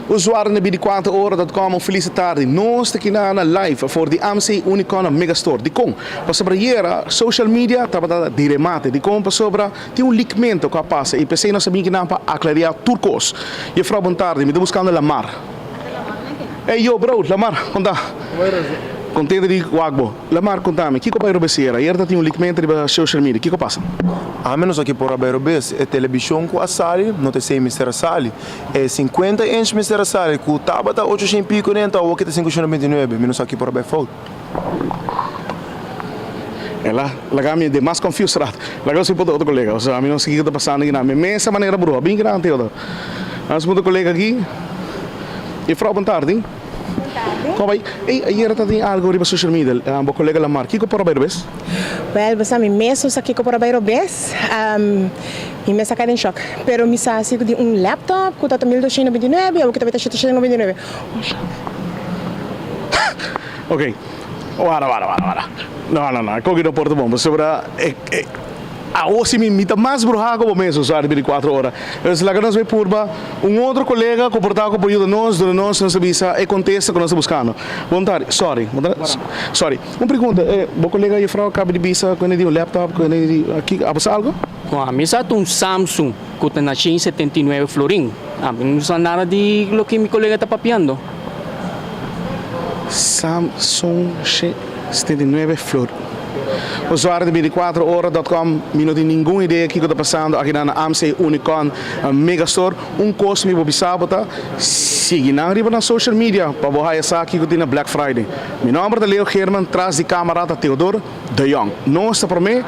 Usuario na 24ora.com, un felis tardi. Nos ta aki na live for di AMC Unicorn Megastore. Dicon? Pasobra ayera social media tabata di remate. Dicon? Pasobra tin un leakmento cu a pasa y pesey nos a bin aki pa aclaria tur cos. Juffrouw, bon tardi. Mi ta buscando Lamar. Hey yo bro, Lamar, con ta? Contento di wak bo. Lamar, contami, kico a bay robes ayera? Ayera tin un leakmento riba social media. Kico a pasa? Ami no sa kico por a bay robes. E television cu a sali, no ta esey mester a sali. E 50 inch mester a sali, cu tabata 800 y pico dentro, awor cu ta 599. Mi no sa kico por a bay fout. Ela, laga mi demas confused rato. Laga nos puntra otro colega. Osea, mi no sa kico ta pasando aki nan. Mi mesa manera bruha. Bin grandi otro. Nos puntra colega aki. Juffrouw, bon tardi. Bon tardi. Como bay? Ey, ayer ta tin algo riba social media. Bo colega Lamar. Kico por a bay robes? Wel, bo sa mi mes no sa kico por a bay robes. Mi mes a cay den shock. Pero mi sa si cu tin un laptop cu ta 1299, awor cu ta bay ta 799. Un shock. Ok. Wara, wara, wara, wara. No, no, no. Koki no por ta bon. Pasobra e, e, awor si mi, mi ta mas bruhá ku bo mes, usuario di 24 ora. Dus laga nos bai purba un otro kolega ku por ta ku por yuda nos, duna nos, nos ta bisa e kontesta ku nos ta buskando. Bon tardi. Sorry. Bon tardi. Sorry. Un pregunta. E, bo kolega juffrouw kaba di bisa ku e di un laptop, ku e di, aki, a pasa algo? No, ami sa ta un Samsung ku ta na 179 florin. Ami no sa nada di loke mi kolega ta papiando. Samsung 179 flor. Usuario di 24ora.com, mi no tin ningun idea kico ta pasando aki na AMC Unicorn Megastore. Un cos mi por bisa bo ta, sigui nan riba nan social media pa bo haya sa kico tin na Black Friday. Mi nomber ta Leo Geerman, tras di camara ta Theodore de Jong. Nos ta prome.